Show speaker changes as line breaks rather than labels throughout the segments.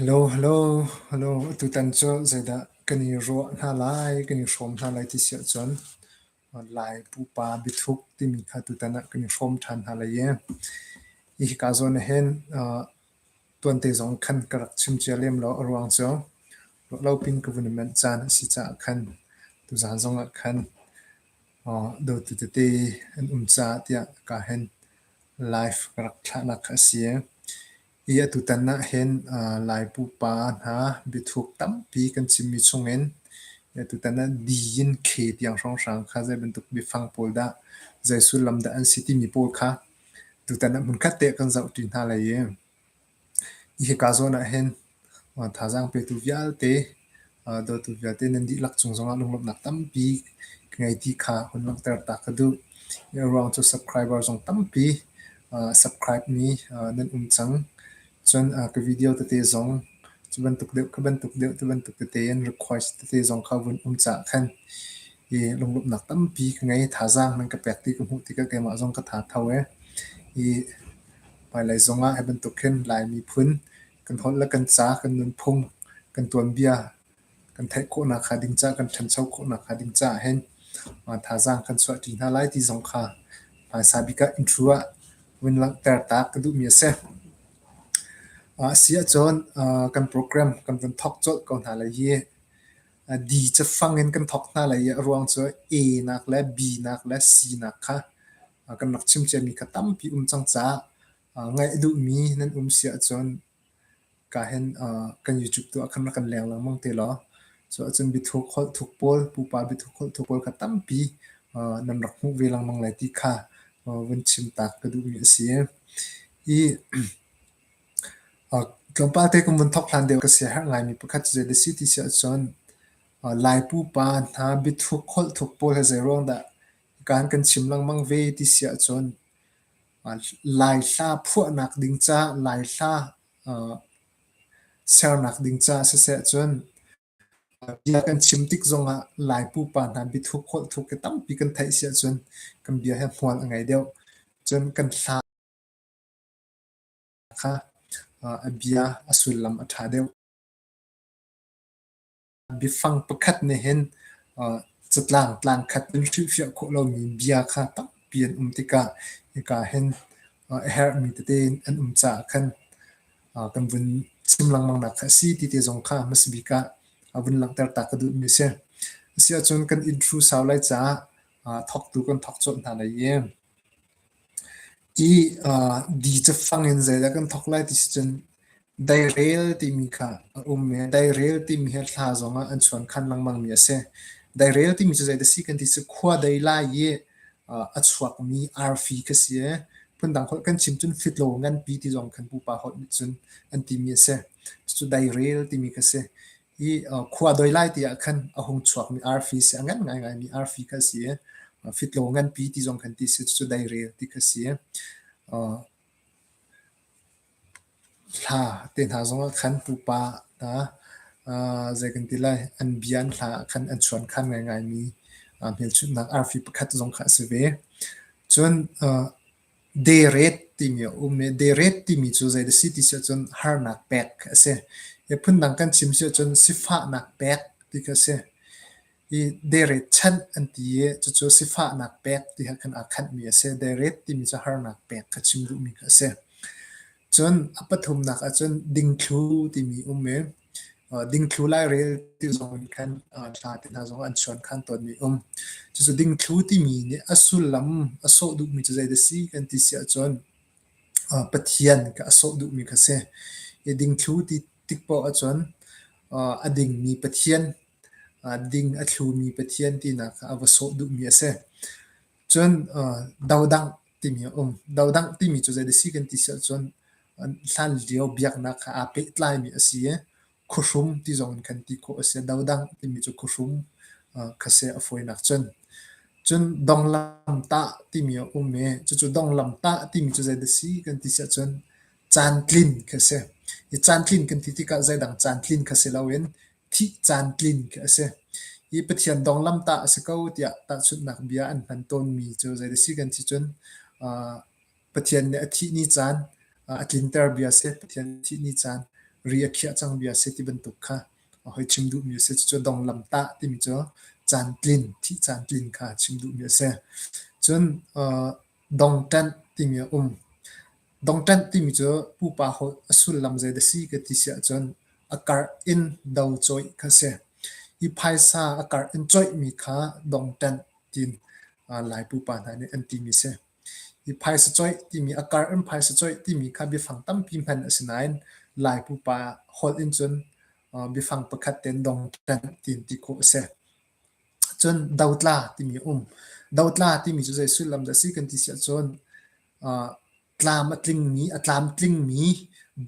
Hello, hello, hello. Tutan cu zeidah kan i ruah hna lai, kan i hrawm hna lai ti si ahcun Lai pupa biathuk timi kha tutan ah kan i hrawm ṭhan hna lai i hika zawn ah hin tuante zong khan ka rak chim cia lem lo. A ruang cu ruahlo pin ka vun i manh caan a si caah khan tuzaan zong ah khan dawtu tete an um caah tiah ka hin live ka rak thlahnak kha a si i Hi atutan ahhin Lai pupa hna biathuk tampi kan chimmi chungin atutan ah D in K tiang hrawnghrang kha zei bantuk biafang pawl dah, zei sullam dah an si timi pawl kha tutan ah hmunkhat te ah kan zohṭi hna lai i hika zawn ahhin thazaang petu vialte, dawtu vialte nan dihlak cung zongah lunglawmhnak tampi ka ngei ti kha hun langhter ta ka duh. A ruang cu subscriber zong tampi subscribe mi nan um cang. Cun ka video tete zong cu bantuk deuh kha bantuk deuh ti bantuk tete in request tete zong kha vun um caah khan i lunglawmhnak tampi ka ngei. Thazaang nan ka pek ti ka hmuh tikah keimah zong ka tha tho ee. I hmailei zongah hi bantuk hin Lai miphun kan holh le kan ca, kan nunphung, kan tuanbia kan theih khawhnak hnga ding caah, kan ṭhancho khawhnak hnga ding caah hin thazaang kan chuahṭi hna lai ti zong kha hmaisa bik ah intro ah vun langhter ta ka duhmi a si. A si ahcun kan program kan vun thawk colh ko hna lai hi. D cafang in kan thawk hna lai i a ruang cu A nak le B nak le C nak kha kan rak chim ciami kha tampi um cang caah ngaih a duhmi nan um si ahcun ka hin kan YouTube tu ah khan rak kan leng lengmang te law cu ahcun biathuk holh thuk pawl pupa biathuk holh thuk pawl kha tampi nan rak hmuh ve lengmang lai ti kha vun chim tak ka duhmi a si. I tlawmpal te kan vun thawk hlan deuh ka siaherh ngaimi pakhat cu zei dah si ti si ahcun Lai pupa hna biathuk holh thuk pawl hi zei ruang dah kan kan chim lengmang ve ti si ahcun Laihla phuahnak ding ca, Laihla sernak ding ca siseh cun bia kan chim tik zongah Lai pupa hna biathuk holhthuk hi tampi kan theih si ahcun kan bia hi hmual a ngei deuh. Cun kan hla kha a bia a sullam a ṭha deuh. Biafang pakhat nih hin catlang tlangkhat in hrilhfiah khawh lomi bia kha tampi an um tikah hika hin a herhmi tete an um caah khan kan vun chim lengmang nak kha a si ti te zong kha hmasa bik ah a vun langhter ta ka duhmi a si. Asiahcun kan intro sau lai caah thawktu kan thawk colh hna lai i Hi di cafang in zeidah kan thawk lai ti si cun dairel timi kha a um i dairel timi hi hla zongah an chuankhan lengmangmi a si. Dairel timi cu zeidah si kan ti cu khua dei lai i a chuakmi arfi kha si i phundang holh kan chim cun fitlaw nganpi ti zong khan pupa holh nih cun an timi a si. Cucu dairel timi kha si. Hi khua doi lai ti ah khan a hung chuakmi arfi si, a ngan ngaingaimi arfi kha a si i fitlaw nganpi ti zong khan ti si, cucu deirel ti kha si. Hla te hna zongah khan pupa hna zei kan ti lai, an bia an hla ah khan an chuankhan ngaingaimi hmelchunhnak arfi pakhat zong kha a si ve. Cun Deret timi a um i deret timi cu zei a si ti si ahcun harnak pek a si. Hi phundang kan chim si ahcun sifahnak pek ti kha a si. Hi deret chanh an ti i cucu sifahnak pek ti he khan aa khanhmi a si. Deret timi cu harnak pek kha chim duhmi kha a si. Cun a pathumnak ahcun dingthlu timi um i Dingthlu lairel ti zong in khan hla te hna zong an chuankhan tawnmi um. Cucu dingthlu timi nih a sullam a sawh duhmi cu zeidah si kan ti si ahcun Pathian kha a sawh duhmi kha si. Hi dingthlu ti tik paoh ahcun a dingmi Pathian, ding a thlumi Pathian tinak kha a va sawh duhmi a si. Cun dodangh timi a um. Dodangh timi cu zeidah si kan ti si ahcun hlanlio biaknak kha aa pehtlaimi a si i khuahrum ti zong in kan ti khawh a si. Dodangh timi cu khuahrum kha si a fawinak cun. Cun donglam tah timi a um i cucu donglam tah timi cu zeidah si kan ti si ahcun caantlin kha a si. Hi caantlin kan ti tikah zeidang caantlin kha si loin thih caantlin khi a si. Hi Pathian donglam tah a si ko tiah tahchunhnak bia an hman tawnmi cu zei si kan si cun Pathian nih a thih ni caan a tlinter bia a si. Pathian thih ni caan. Ri a khiah cang bia a si ti bantuk kha hoi chim duhmi a si. Cucu donglam tah timi cu caan tlin, thih caan tlin kha chim duhmi a si. Cun dongṭanh timi a um. Dongṭanh timi cu pupa holh a sullam zeidah si ka ti si ahcun a karh in do cawih kha a si. Hi phaisa a karh in cawihmi kha dongṭanh tiin Lai pupa hna nih an timi a si. Hi phaisa cawih timi a karh in phaisa cawih timi kha biafang tampi hman a si nain Lai pupa holh in cun biafang pakhat tein dongṭanh tiin ti khawh a si. Cun dotla timi a um. Dotla timi cu zei sullam dah a si kan ti si ahcun tlam a tlingmi, a tlamtlingmi,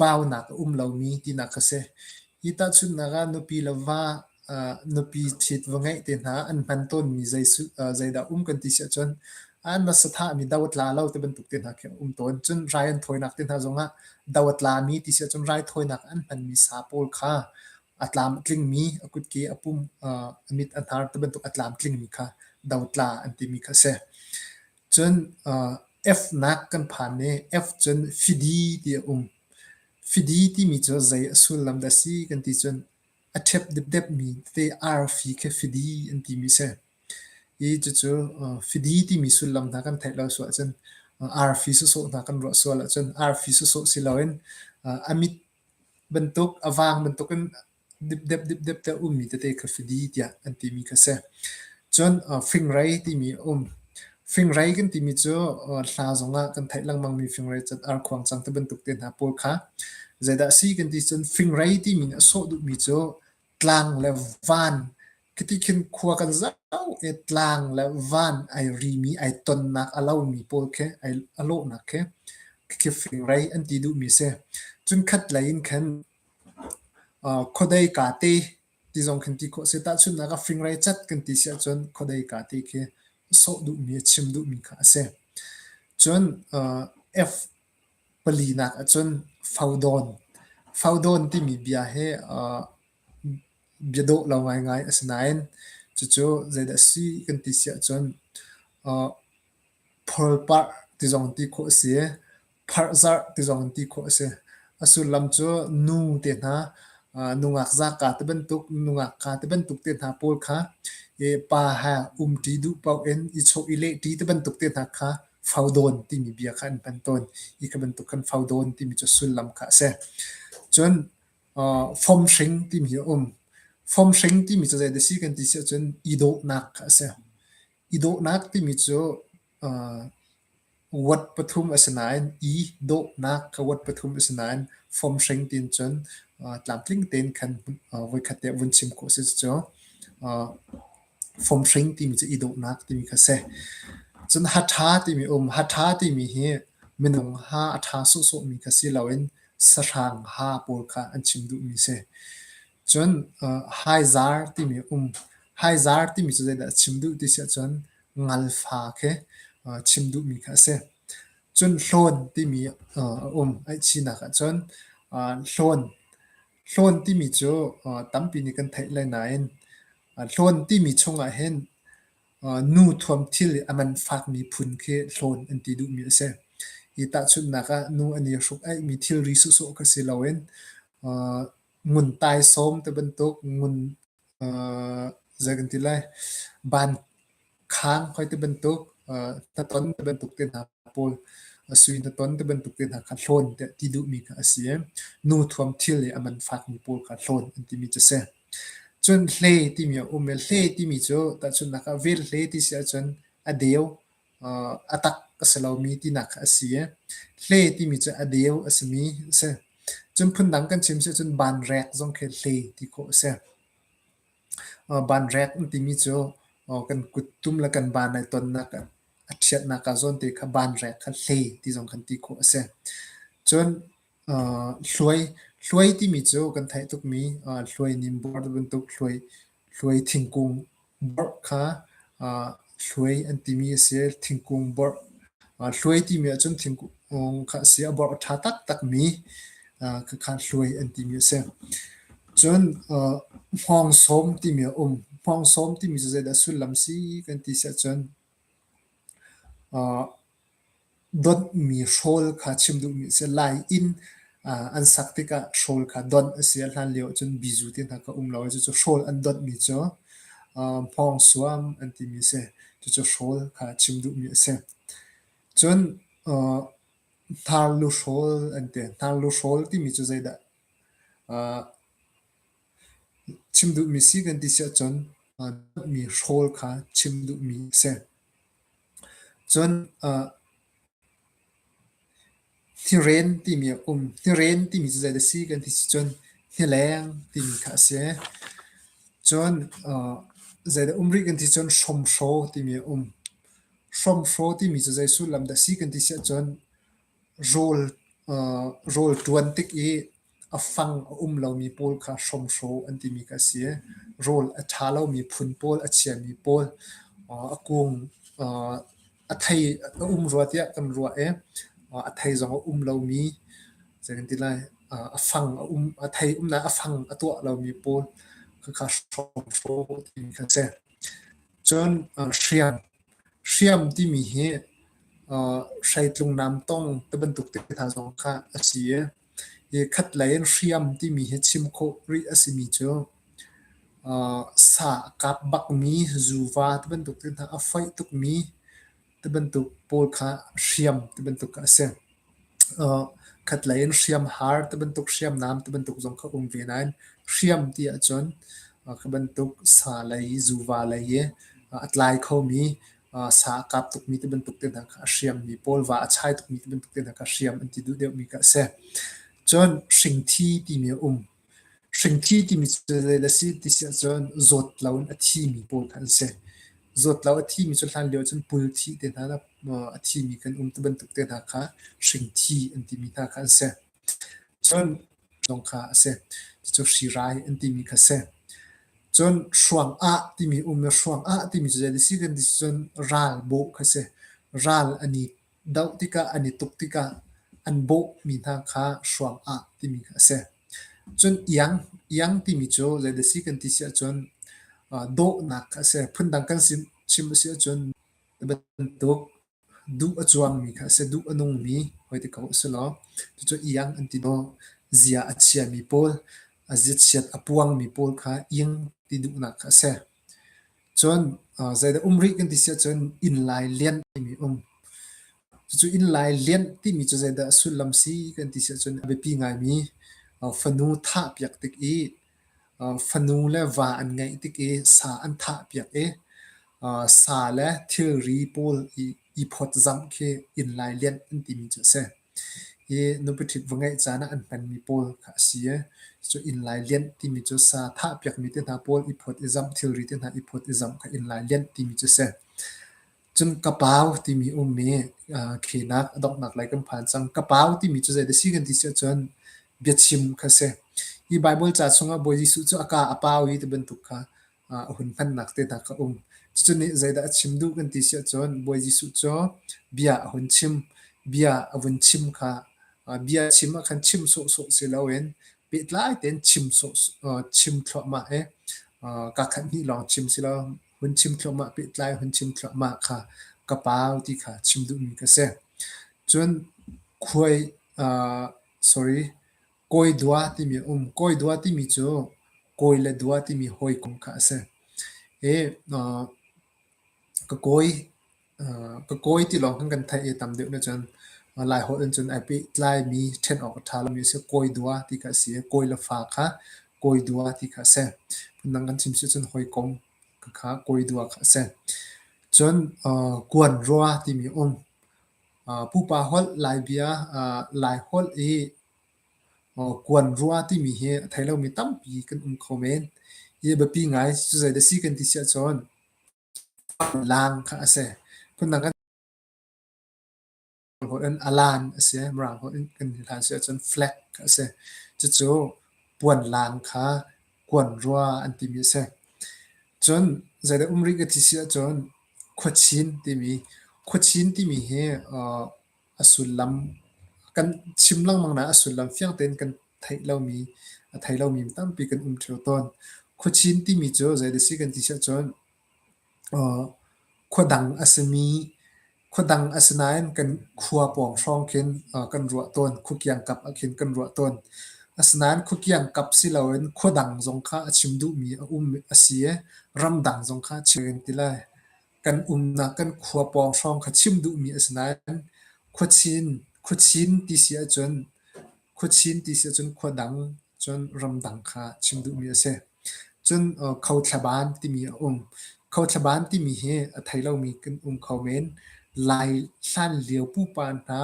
baunak a um lomi tinak a si. Hi tahchunhnak ah nupi le va, nupi ṭhit va ngeih te hna an hman tawnmi zei zeidah um kan ti si ahcun an na sathahmi do a tla lo ti bantuk te hna khi a um tawn. Cun rai an thawinak te hna zongah do a tlami ti si ahcun raithawinak an hmanmi sa pawl kha a tlam a tlingmi, a kutke, a pum, a mit, a hnar ti bantuk a tlamtlingmi kha dotla an timi kha a si. Cun F nak kan phan i F cun fidi ti a um. Fidi timi cu zei a sullam dah a si kan ti cun a ṭhep depdepmi tete arfi khi fidi an timi a si. Hi cucu fidi timi sullam hna kan theih lo sual ahcun arfi sawsawh hna kan ruah sual ahcun arfi sawsawh si loin a mit bantuk a vang bantukin dipdep dipdep te a ummi tete kha fidi tiah an timi kha a si. Cun fingrei timi a um. Fingrei kan timi cu hla zongah kan theih lengmangmi fingrei cat arkhuang cang ti bantuk te hna pawl kha zeidah a si kan ti cun fingrei timi nih a sawh duhmi cu tlang le van Khiti khin khua kan zoh i tlang le van ai rimi, ai tonnak a lomi pawl khi, ai a lawhnak khi, khi fingrei an ti duhmi si. Cun khatlei in khan khuadei ka te ti zong khin ti khawh si. Tahchunhnak ah fingrei cat kan ti si ahcun khuadei ka te khi sawh duhmi, chim duhmi kha a si. Cun F palinak ahcun fodawn. Fodawn timi bia hi Biadawh lo ngaingai a si nain cucu zeidah a si kan ti si ahcun phawlparh ti zong ti khawh a si i pharhzarh ti zong in ti khawh a si. A sullam cu nu te hna, nungak zaka ti bantuk, nungak ka ti bantuk te hna pawl kha pa he umṭi duh paoh in i chawh i lehṭi ti bantuk te hna kha fodawn timi bia kha an hman tawn. Hi ka bantuk khan fodawn timi cu sullam kha a si. Cun Fomhring timi a um. Fomhring timi cu zeidah a si kan ti si ahcun i dawhnak kha a si. I dawhnak timi cu word pathum a si nain i dawhnak kha word pathum a si nain fomhring tiin cun tlamtling tein khan voikhat te ah vun chim khawh a si. Cucu fomhring timi cu i dawhnak timi kha a si. Cun haṭha timi a um. Haṭha timi hi minung ha a ṭha sawhsawhmi kha si loin sahrang ha pawl kha an chim duhmi a si. Cun haizar timi a um. Haizar timi cu zeidah a chim duh ti si ahcun ngalfa khi chim duhmi kha a si. Cun hlawn timi a um. Aihchinak ahcun hlawn. Hlawn timi cu tampi nih kan theih lai nain hlawn timi chungah hin Nu thuamthil i a man fakmi phun khi hlawn an ti duhmi a si. Hi tahchunhnak ah nu an i hruk-aihmi thilri sawhsawh kha si loin ngun taisawm ti bantuk, ngun zei kan ti lai, ban khang hoi ti bantuk, hnaton ti bantuk te hna pawl, sui hnaton ti bantuk te hna kha hlawn tiah ti duhmi kha a si i nu thuamthil i a man fakmi pawl kha hlawn an timi cu a si. Cun hle timi a um i hle timi cu tahchunhnak ah velhle ti si ahcun a deu, a tak a si lomi tinak kha a si i hle timi cu a deu a simi a si. Cun phundang kan chim si ahcun banrek zong khi hle ti khawh a si. Banrek an timi cu kan kuttum le kan ban ai tonnak a ṭhiatnak ah zawn te kha banrek kha hle ti zong khan ti khawh a si. Cun Hluai hluai timi cu kan theih tukmi hluai nimbuar bantuk hluai hluai thingkung borh kha hluai an timi a si. Thingkung borh hluai timi ahcun thingkung kha a si. A borh a ṭha taktakmi khakha hluai an timi a si. Cun hmawngsawm timi a um. Hmawngsawm timi cu zeidah sullam si kan ti si ahcun Donhmi hrawl kha chim duhmi a si. Lai inn. An sak tikah hrawl kha donh a si. A hlan lio ahcun bizu te hna kha um lo i cucu hrawl an donhmi cu hmawngsuam an timi a si. Cucu hrawl kha chim duhmi a si. Cun hnarlu hrawl an ti. Hnarlu hrawl timi cu zeidah chim duhmi si kan ti si ahcun donhmi hrawl kha chim duhmi a si. Cun Hniren timi a um. Hniren timi cu zeidah a si kan ti si cun hnileng timi kha a si. Cun zeidah um rih kan ti cun hrawmhraw timi a um. Hrawmhraw timi cu zei sullam dah a si kan ti si ahcun rawl rawl ṭuan tik i a fang a um lomi pawl kha hrawmhraw an timi kha a si. Rawl a ṭha lomi phun pawl, a chiami pawl, a kung a thei a um rua tiah kan ruah i a thei zong a um lomi zei kan ti lai a fang a um a thei um nain a fang a tuah lomi pawl khakha hrawmhraw timi kha a si. Cun hriam hriam timi hi hreitlung namtong ti bantuk te hna zong kha a si i hi khatlei in hriam timi hi chim khawh rih a simi cu sa a kap bakmi zuva ti bantuk te hna a foih tukmi ti bantuk pawl kha hriam ti bantuk kha a si. Khatlei in hriamhar ti bantuk hriamnam ti bantuk zong kha um ve nain hriam ti ahcun kha bantuk sa lei zuva lei i a tlai khomi sa a kap tukmi ti bantuk te hna kha a hriammi pawl va a chai tukmi ti bantuk te hna kha hriam an ti duh deuhmi kha a si. Cun hringthi timi a um. Hringthi timi cu zei a si ti si ahcun zawt lo in a thimi pawl kha an si. Zawt lo a thimi cu hlanlio ahcun pul thih te hna a thimi kan um ti bantuk te hna kha hringthi an timi hna kha an si. Cun zong kha a si. Cucu hrirai an timi kha a si. Cun hruang ah timi um i hruang ah timi cu zei a si kan ti cun ral bawh kha a si. Ral an i doh tikah an i tuk tikah an bawhmi hna kha hruang ah timi kha a si. Cun iang, iang timi cu zei dah si kan ti si ahcun dawhnak kha a si. Phundang kan chim a si ahcun bantuk duh a cuangmi kha a si, duh a nungmi hoi ti ko a si law cucu iang an ti dawh. Zia a chiami pawl, a ziachiat a puangmi pawl kha iang ti duhnak kha a si. Cun zeidah um rih kan ti si ahcun inn lai lianh timi um. Cucu inn lai lianh timi cu zeidah a sullam si kan ti si ahcun a biapi ngaimi fanu thahpiak tik i fanu le va an ngeih tik i sa an thahpiak i sa le thilri pawl i phawtzamh khi inn lai lianh an timi cu a si. Hi nupi ṭhit va ngeih caan ah an hmanmi pawl kha a si i cu inn lai lianh timi cu sa thahpiakmi te hna pawl i phawt i zamh, thilri te hna i phawt i zamh kha inn lai lianh timi cu a si. Cun kapau timi um i khinak a donghnak lei kan phan cang. Kapau timi cu zei dah si kan ti si ahcun biachim kha a si. Hi Baibal ca chungah Bawi Jesuh cu a ka a pau i ti bantuk kha a hun hmannak te hna kha um. Cucu nih zeidah a chim duh kan ti si ahcun Bawi Jesuh cu bia a hun chim. Bia a vun chim kha bia chim ah khan chim sawhsawh si loin pehtlai tein chim sawh chim thluahmah i kaa khat hnih lawng chim si lo hun chim thluahmah pehtlai hun chim thluahmah kha ka pau ti kha chim duhmi ka si. Cun khuai sorry Kawi dua timi a um. Kawi dua timi cu kawi le dua timi hawikom kha a si. I ka kawi ka kawi ti lawng khan kan theih i tam deuh nih cun Laiholh in cun ai pehtlaimi ṭhen awk a ṭha lomi a si. Kawi dua ti kha a si i kawi le fa kha kawi dua ti kha a si. Phundang kan chim si ahcun hawikom kha kawi dua kha a si. Cun kuan rua timi a um. Pupa holh Laibia Laiholh i Kuan rua timi hi a thei lomi tampi kan um kho men. Hi a biapi ngai. Cu zeidah si kan ti si ahcun laang kha a si. Phundang kan holh in alan a si. Mirang holh in kan hlan si ahcun flag kha a si. Cucu puan laang kha kuan rua an timi a si. Cun zeidah um rih ka ti si ahcun khuachin timi. Khuachin timi hi a sullam kan chim lengmang nain a sullam fiang tein kan theih lomi a thei lomi tampi kan um ṭheo tawn. Khuachin timi cu zei dah si kan ti si ahcun khua dang a simi. Khuadang asinain kan khua pawng hrawng khin kan ruah tawn. Khua kiangkap ah khin kan ruah tawn. Asinain khua kiangkap si loin khua dang zong kha a chim duhmi a um a si i ramdang zong kha chim kan ti lai. Kan umnak kan khua pawng hrawng kha chim duhmi a si nain khuachin khuachin ti si ahcun khuachin ti si ahcun khua dang cun ramdang kha chim duhmi a si. Cun khothlaban timi a um. Khothlaban timi hi a thei lomi kan um kho men. Lai hlanlio pupa hna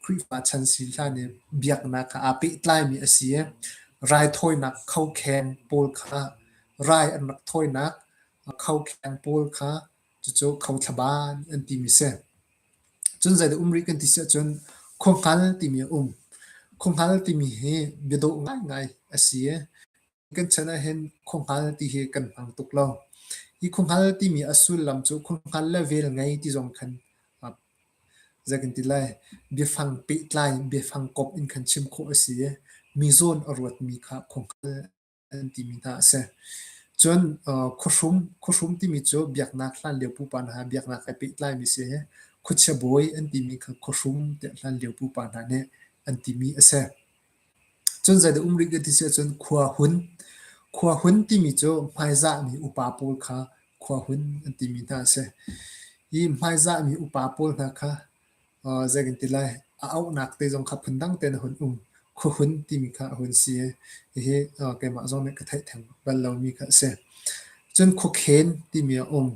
Khrihfa chan si hlan i biaknak kha aa pehtlaimi a si i raithawinak khokheng pawl kha rai an rak thawinak khokheng pawl kha cucu khothlaban an timi a si. Cun zeidah um rih kan ti si ahcun khuahngal timi a um. Khuahngal timi hi biadawh ngaingai a si i kan chan ahhin khuahngal ti hi kan hmang tuk lo. Hi khuahngal timi a sullam cu khuahngal le vel ngei ti zong khan zei kan ti lai biafang pehtlai biafang kop in khan chim khawh a si i mi zawn a ruatmi kha khuahngal an timi hna a si. Cun khuahrum, khuahrum timi cu biaknak hlanlio pupa hna biaknak he pehtlaimi si i khuachia bawi an timi kha khuahrum tiah hlanlio pupa hna nih an timi a si. Cun zeidah um rih ka ti si ahcun khua hun. Khua hun timi cu hmaizahmi upa pawl kha khua hun an timi hna a si. Hi hmaizahmi upa pawl hna kha zei kan ti lai, a auhnak te zong kha phundang tein a hun um. Khuahun timi kha a hun si i hihi keimah zong nih ka theih theng bal lomi kha a si. Cun khuakhen timi a um.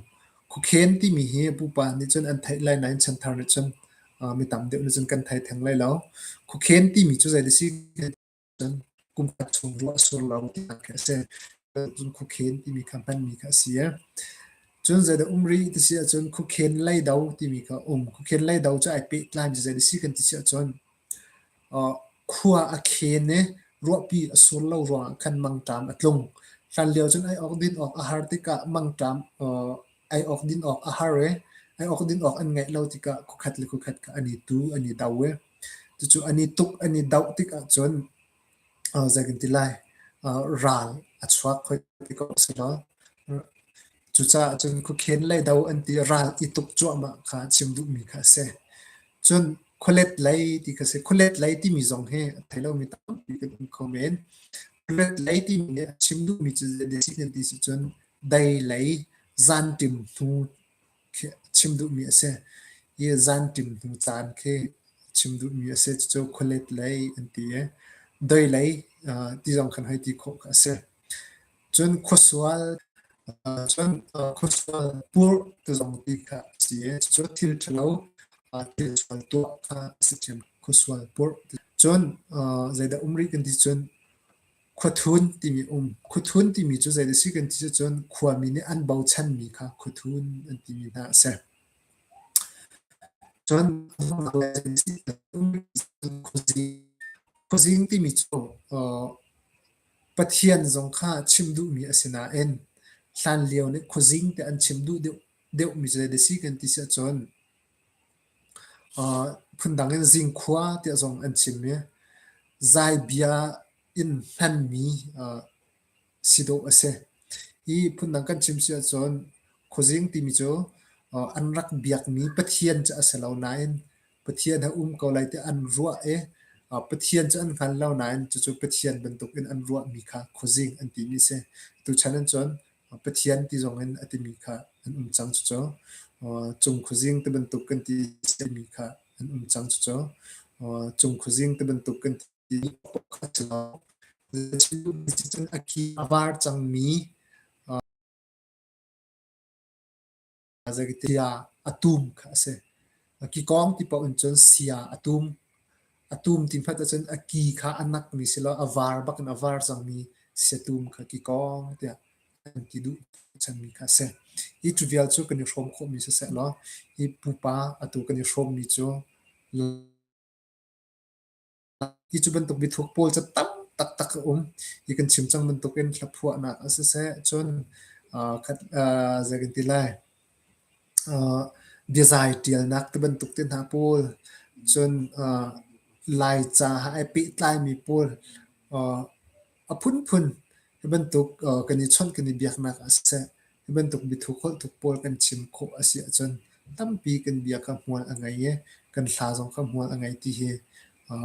Khuakhen timi hi pupa nih cun an theih lai nain chanthar nih cun mi tam deuh nih cun kan thei theng lai lo. Khuakhen timi cu zei a si cun kum khat chung ruah a sur lo tinak khi a si. Cun khuakhen timi kha hmanmi kha a si. Cun zeidah um rih ti si ahcun khuakhen leido timi kha a um. Khuakhen leido cu ai pehtlai mi zei a si kan ti si ahcun khua a khen i ruahpi a sur lo ruangah khan mangṭam a tlung. Hlanlio cun ei awk din awk a har tikah mangṭam ei awk din awk a har i ei awk din awk an ngeih lo tikah khuakhat le khuakhat kha an i tu, an i do i cucu an i tuk, an i doh tikah cun zei kan ti lai, ral a chuak khoi ti ko a si lo. Cucaah cun khuakhen lei do an ti ral i tuk cuahmah kha chim duhmi kha a si. Cun khualet lei ti kha a si. Khualet lei timi zong hi a thei lomi tampi kan um kho men. Khualet lei timi nih a chim duhmi cu zei a si ti si cun dei lei zanṭim hnu khi chim duhmi a si. Hi zanṭim hnu caan khi chim duhmi a si. Cucu khualet lei an ti i doi lei ti zong khan hei ti khawh kha a si. Cun khuasual cun khuasual purh ti zong ti kha a si i cucu thil ṭhalo thil sual tuah kha a si ṭhiam. Khuasual purh. Cun zeidah um rih kan ti cun Khuathun timi um. Khuathun timi cu zei a si kan ti ahcun khuami nih an bochanmi kha khuathun an timi hna a si. Cun khuazing timi cu Pathian zong kha chim duhmi a si nain hlanlio nih khuazing tiah an chim duh deuhmi cu zei a si kan ti si ahcun phundang in zingkhua tiah zong an chim i zaibia in hmanmi si dawh a si. Hi phundang kan chim si ahcun khuazing timi cu an rak biakmi Pathian cu a si lo nain Pathian a um ko lai tiah an ruah i Pathian cu an hngal lo nain cucu Pathian bantukin an ruahmi kha khuazing an timi a si. Tuchan ah cun Pathian ti zong in a timi kha an um cang cucu cung khuazing ti bantuk kan ti timi kha an um cang cucu cung khuazing ti bantuk kan ti a ki a var cangmi sia a tum kha a si. Kikawng ti paoh in cun sia a tum. A tum ti hmanh ahcun a ki kha a nakmi si lo a var bak in a var cangmi siatum kha kikawng tiah an ti duh chanmi kha a si. Hi cu vial cu kan i hrawm khawhmi siseh law hi pupa atu kan i hrawmmi cu Hi cu bantuk biathuk pawl cu tam taktak a um. Hi kan chim cang bantukin hlaphuahnak ah siseh, cun zei kan ti lai, biazai ṭialnak ti bantuk te hna pawl, cun Laica he ai pehtlaimi pawl a phunphun hi bantuk kan i chawnh kan i biaknak ah siseh, hi bantuk biathuk holhthuk pawl kan chim khawh a si ahcun. Tampi kan bia kha hmual a ngei i kan hla zong kha hmual a ngei ti hi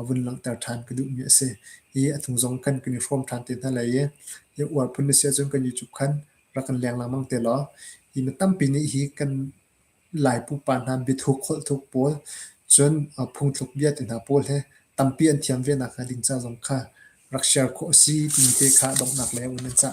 vun langhter ṭhan ka duhmi a si. Hi a hnu zong khan kan i hrawm ṭhan te hna lai i hi uar phun na si ahcun kan YouTube khan rak kan leng lengmang te law hi mi tampi nih hi kan Lai pupa hna biathuk holhthuk pawl cun phungthluk bia te hna pawl he tampi an thiam ve nakhnga ding ca zong kha rak share khawh a si timi te kha donghnak lei ah un an cah.